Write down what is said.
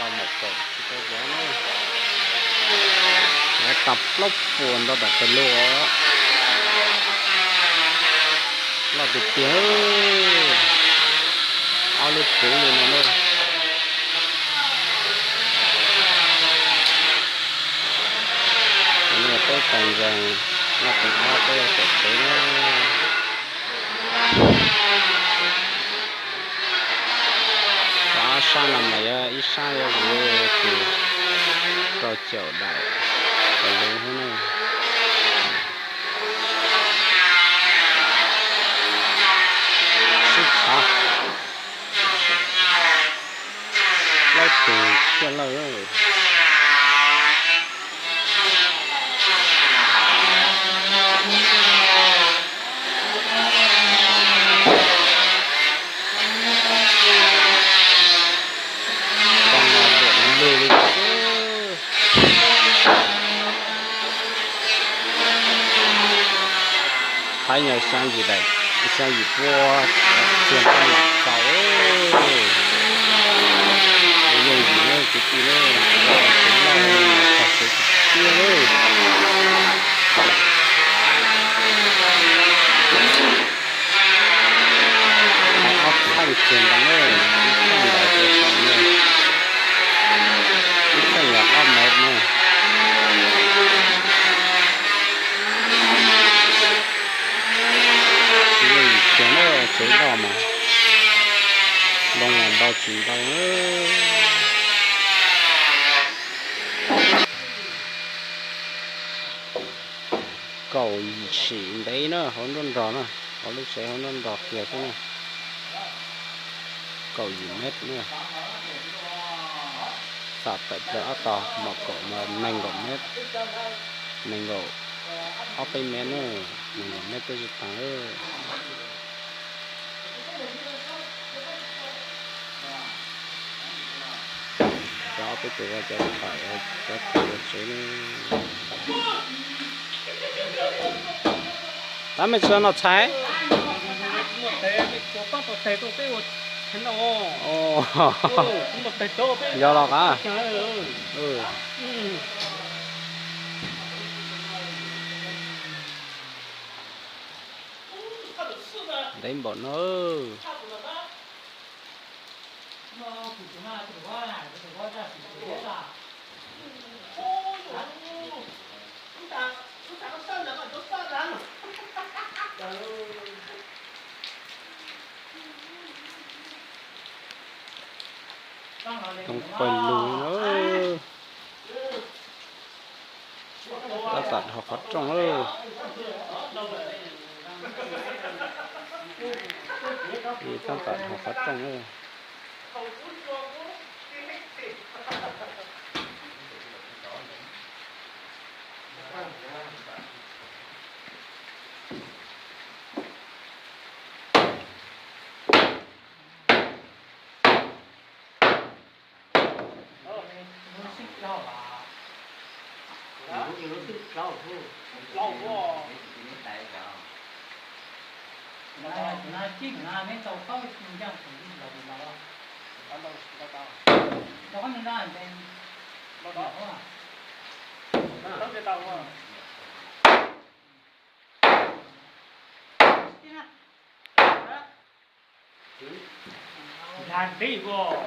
Maum kaum tsis tau zov na. Lawv tag plaub puas nto tom pes lug os. Loj tiag tiag. Ob lub puv li no na. Cov no peb tag nkees, no tus ob peb yuav tawm tsev na. Ob sab no mas yuav ib sab yuav vwv tus rau caum daim pes lug xwb na. Sib tshav. Laib tus ciaj lawj. Npoo los duam lug li xwb. Thaib nyob xyaa yim daim, xyaa yim pua, txiag npoo los txaus. Yooj yim na kwv tij na, tsev loj li no txog tsev tiag tiag lauj. Ob theej txiag npoo na, ib theej ntawd rau saum na, ib theej yog ob mev na. Tsis yooj yim kiag na, tsev loj mas npoo los npau tsis ntau. Kaum yim sim ntev na, hauv nruab nrog na, hauv lub tsev hauv nruab nrog kiag xwb na. Kaum yim mev na. Xam tawm plaws ob tog maum kaum mas nees nkaum mev, nees nkaum ob peb mev na, nees nkaum mev twb tsis taag. Cov ob peb tus cov tawm, cov tawm ua tsev ne. Tab mej tsis noj tshais? Yog los qab. Ntev npaum no. Coob pawg lug na. Tab tom dhau qhov rooj lawm. Tab tom dhau qhov rooj lawm. Dag ntxiv os.